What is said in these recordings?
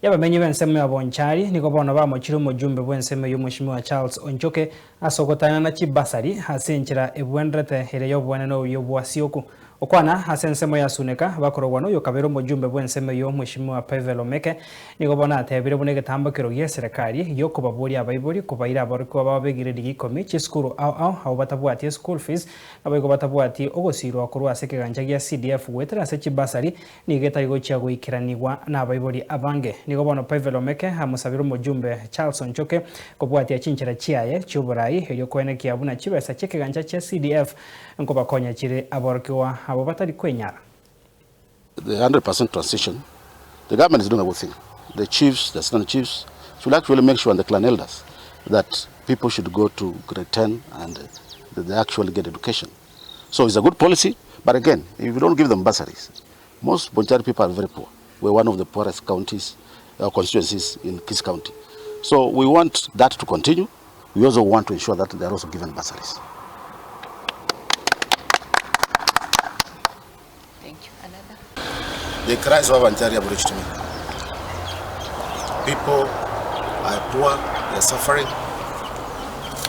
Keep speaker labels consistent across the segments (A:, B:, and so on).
A: Y'abamenyi b'ensemo ya Bonchari nigo bono bamochire omojumbe bw'ensemo eyio Mweshimiwa Charles Onchoke ase ogotaenana chibasari ase enchera ebwenderete ere y'oboenene oyio bwa Sioku. Okwana ase ensemo ya Suneka bakorogwa noyokabere omojumbe bw'ensemo eyio Mweshimiwa Pavel Omeke nigo bono atebire buna egetambokero gi'eserekari giokobaboria abaibori kobaira aborokigwa babo b'egiredi gia ikomi chisukuru ao ao abwo batabwati eschool fees naboigo batabwati ogosirwa korwa ase ekegancha gia CDF goetera ase chibasari Nigo etari gochia goikeranigwa nabaibori abange. Nigo bono Pavel Omeke amosabire omojumbe Charles Onchoke kobwatia chinchera chiaye chi'oborai erio koenekia buna chibesa chi'ekegancha chia CDF nkobakonya chire aborokigwa abo batari kwenyara.
B: The 100% transition, the government is doing a good thing. The chiefs, the assistant chiefs should actually make sure and the clan elders that people should go to grade 10 and that they actually get education. So it's a good policy, but again, if you don't give them bursaries, most Bonchari people are very poor. We're one of the poorest counties, uh, constituencies in Kisii County. So we want that to continue. We also want to ensure that they are also given bursaries.
C: Thank you. Another?
B: The cries of Bonchari have reached me. People are poor, they are suffering.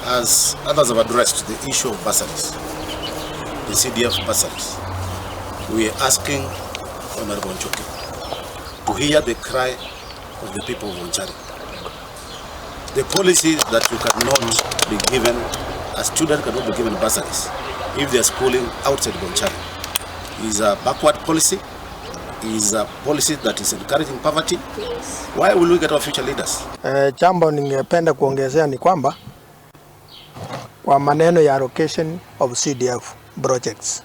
B: As others have addressed the issue of bursaries, the CDF bursaries, we are asking Honorable Onchoke to hear the cry of the people of Bonchari. The policy that you cannot be given, a student cannot be given bursaries if they are schooling outside Bonchari is a backward policy, is a policy that is encouraging poverty. Why will we get our future leaders?
D: Eh, jambo ningependa kuongezea ni kwamba kwa maneno ya allocation of CDF projects.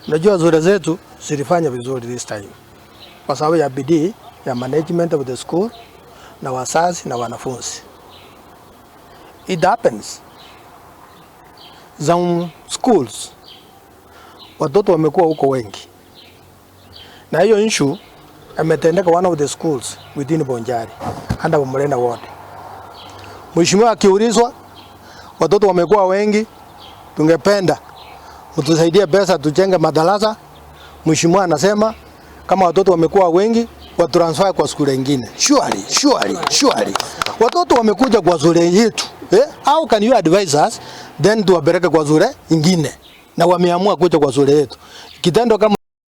D: Unajua shule zetu zilifanya vizuri this time kwa sababu ya bidii ya management of the school na wazazi na wanafunzi. It happens some schools watoto wamekuwa huko wengi, na hiyo issue imetendeka one of the schools within Bonchari under Murena ward. Mheshimiwa akiulizwa watoto wamekuwa wengi, tungependa mtusaidie pesa tujenge madarasa. Mheshimiwa anasema kama watoto wamekuwa wengi wa transfer kwa shule nyingine. Surely, surely, surely. Watoto wamekuja kwa shule yetu. Eh? How can you advise us then tuwapeleke kwa shule nyingine? Na wameamua kuja kwa shule yetu. Kitendo kama